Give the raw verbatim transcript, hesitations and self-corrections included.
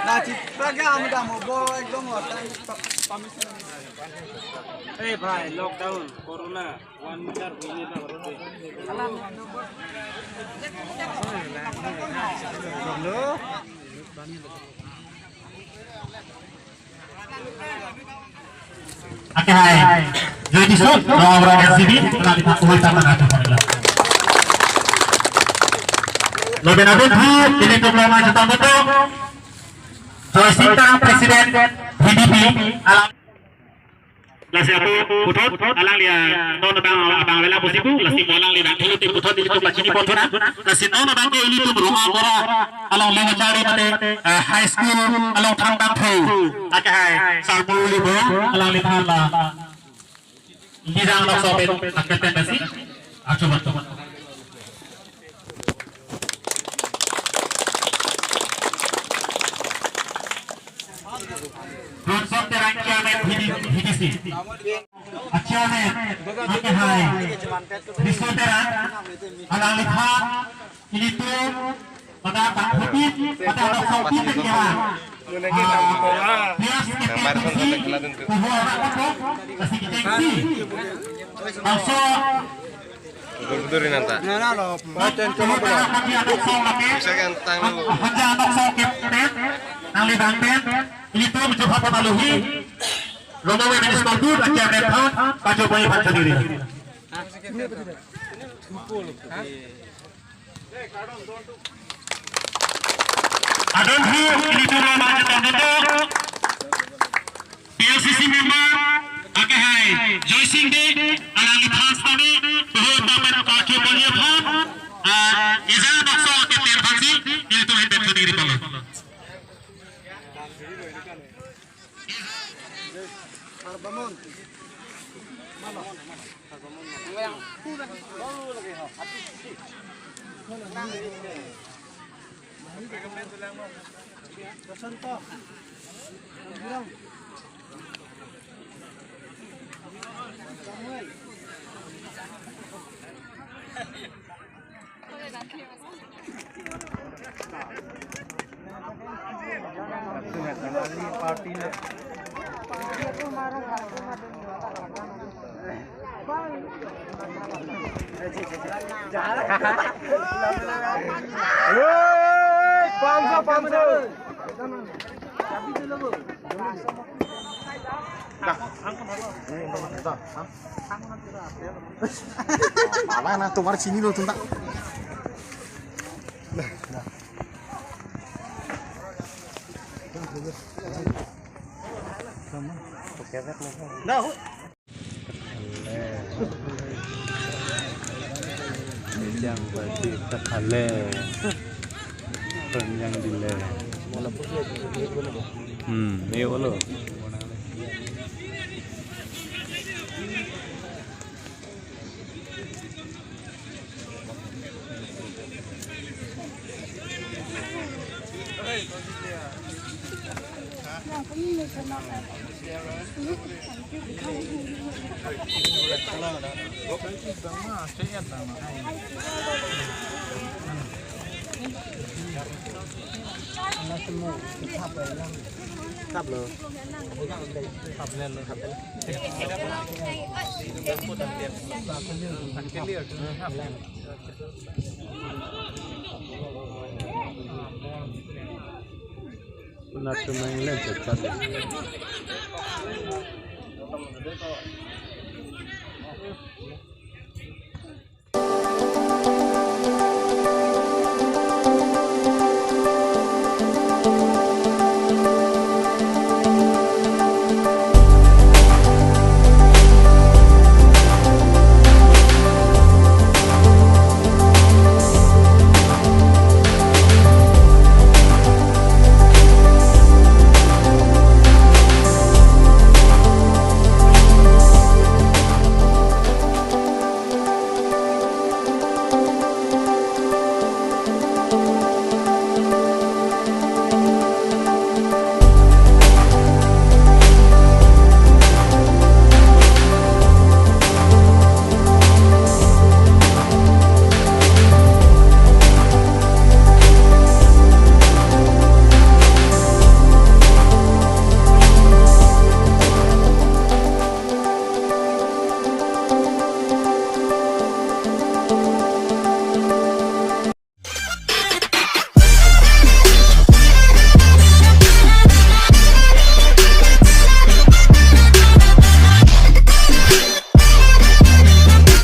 Na chipra ke amu damo bo ekdom hotan pa-, permission. Hey bhai, lockdown, corona, one meter huine na hote. Hello. Ake hai, Joy Tisso, rong abang S G B, kenali Pak Uwe Taman Atu Pamela. Lapen adun thu, ini ketua majetamboto, Joy Sing Terang, President V D P, alang. Lasi apo puthot, alangli non abang, abang avelang pusi pu, lasi mo alangli nangthu te puthot ilitum pachini pon thunang, lasi non abang ke ilitum rong agora along Lengachari mate, eh, high school along thangbang thu. Ake hai, Sarpo Libong, alangliphan la Lizang Nokso pen aketen besi, achubat chubat. Ronsok Terang chairman V D C. Chairman, ake hai, Riso Terang, alangliphan, ilitum, pada tak hutin, pada Nokso hutin ke ha. Ah, bias ke P T C, kuhu arak koto, kasih kecengsi. Nokso, Betul-betul ini nanta. Bisa kan tang lu. Haja Nokso captain, nangli bang pen, ilitum jubha pamaluhi, Romo Women Sports Club, akhir pen thon, Pajo Boy Phan Chadiri. Adun thu, ilitum rong majetamboto. P L C C member, ake hai, Joy Sing Dey, alangliphan sitame, toho tamen kacho bolye phan, ah, eza Nokso ake ten phan si, ilitum hen bethu diri palo. Pala na, tomar chinilo tunta. Yang berarti terkale. Yang dile. Hmm, ini olo. Nat tumang len chat chat.